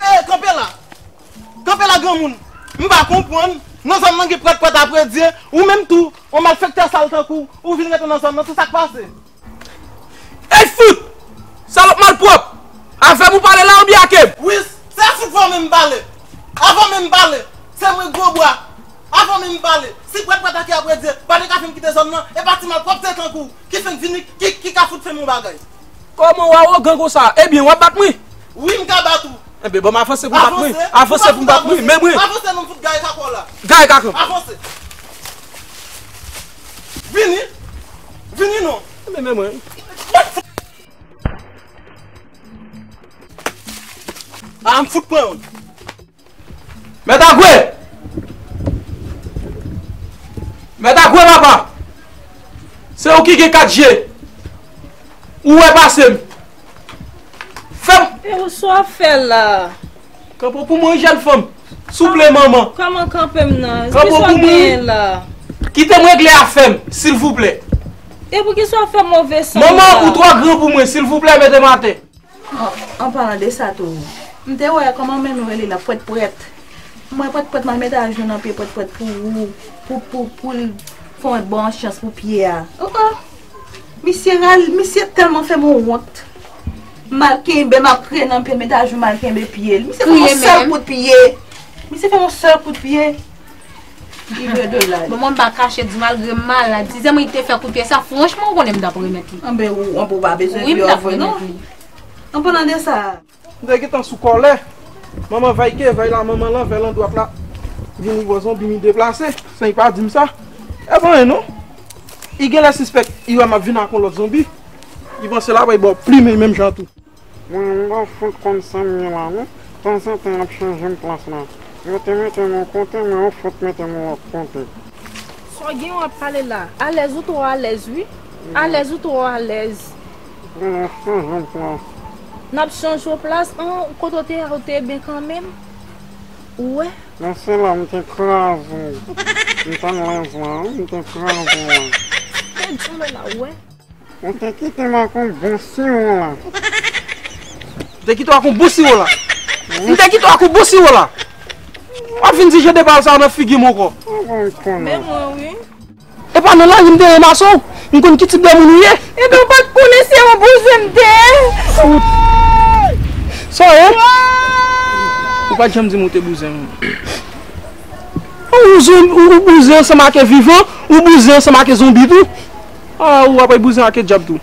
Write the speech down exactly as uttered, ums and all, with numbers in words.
Ey, kanpe la! Kanpe la, granmoun! M pa konprann. Nan zòn nan gen prèt, prèt apredye. Ou menm tou, yon malfektè sal tankou w, ou vin rete nan zòn nan, se sa k pase? Ey, fout! Salòp malpwòp! Avè m ou pale la oubyen ake m? Wi, se a fout vòmen m pale. Avè w menm m pale. Se mwen gwo bwa. Avè w menm m pale. Si prèt, prèt ake apredye, pa te ka fè m kite zòn nan, e pa ti malpwòpte tankou w ki fenk vini, ki, ki ka fout fè m yon bagay. Kòman w awogan konsa? Ebyen, w ap bat mwen? Wi, m ka bat ou. Enben, ban m avanse pou m bat mwen. Avanse pou m bat mwen, men mwen. Avanse, non, m fout gaye kaka w la. Gaye kaka m. Avanse. Vini. Vini, non. Enben, men mwen. A, m fout pran youn. Mèt Agwe! Mèt Agwe, papa! Se ou ki gen kat je. Ou wè pase m. Fè m. E ou sa w ap fè la? Kanpe pou mwen, jèn fanm. Souple, manman. Kòman kanpe m nan? Kanpe pou mwen. Kisa w genyen la? Kite m regle afè m, silvouplè. E poukisa w ap fè move san la? Manman, ou twò gran pou mwen, silvouplè, mete m atè. An, an palan de sa tou, m te wè kòman manmi w rele la, Pwèt Pwèt. Mwen, Pwèt Pwèt, m al mete ajenou nan pye Pwèt Pwèt pou ou, pou, pou, pou l fè yon bon chans pou pye a. Oh, oh. Misye ral, misye tèlman fè m wont. M al kenbe, m ap kriye nan pye l, mete ajenou, m al kenbe pye l. Misye fè m yon sèl kout pye. Misye fè m yon sèl kout pye. Li vle de la. Bon, mwen m pa kache di, malgre m malad, si se mwen ki te fè kout pye sa, franchman, ou konnen m t ap remèt li. Anben, ou, anben, ou pa bezwen kriye vre, non. An palan de sa. M te gentan sou kòlè. Manman vay ke vay la, manman lan vè landwat la. Vini bò zonbi, mi deplase, san li pa di m sa. E pa anyen non. Li genlè sispèk, li wè m ap vin ak yon lòt zonbi. Li panse l ap bay bò plimen menm jan tou. Mwen, m pa fout konn sa m ye la, non. Tanzantan, y ap chanje m plas la. Yo te mete m yon kote, men yo fout mete m yon lòt kote. Sa w gen w ap pale la? Alèz, ou twò alèz, wi. Alèz, ou twò alèz. Bon, y ap chanje m plas. N ap chanje w plas? An, kote w te ye a, ou te byen kanmenm? Ou wè? Non, se la m te kraze w. M t anndan la, wi, m te kraze w la. Te di w la, ou wè? Ou te kite m ak yon bon siwo la. M te kite w ak yon bon siwo la. M te kite w ak yon bon siwo la. W ap vin di jan de pawòl sa yo nan figi m ankò. Men mwen, wi. E pa nan lari m te ranmase w. M konn ki tip de moun ou ye. Ebyen, ou pa t konnen se yon bouzen m te ye. Sa w ye? Ou pa t janm di m ou te bouzen m. Ou, ou, ou bouzen ansanm ak vivan, ou bouzen ansanm ak zonbi tou. Ah, ou ap bouzen ak dyab tou.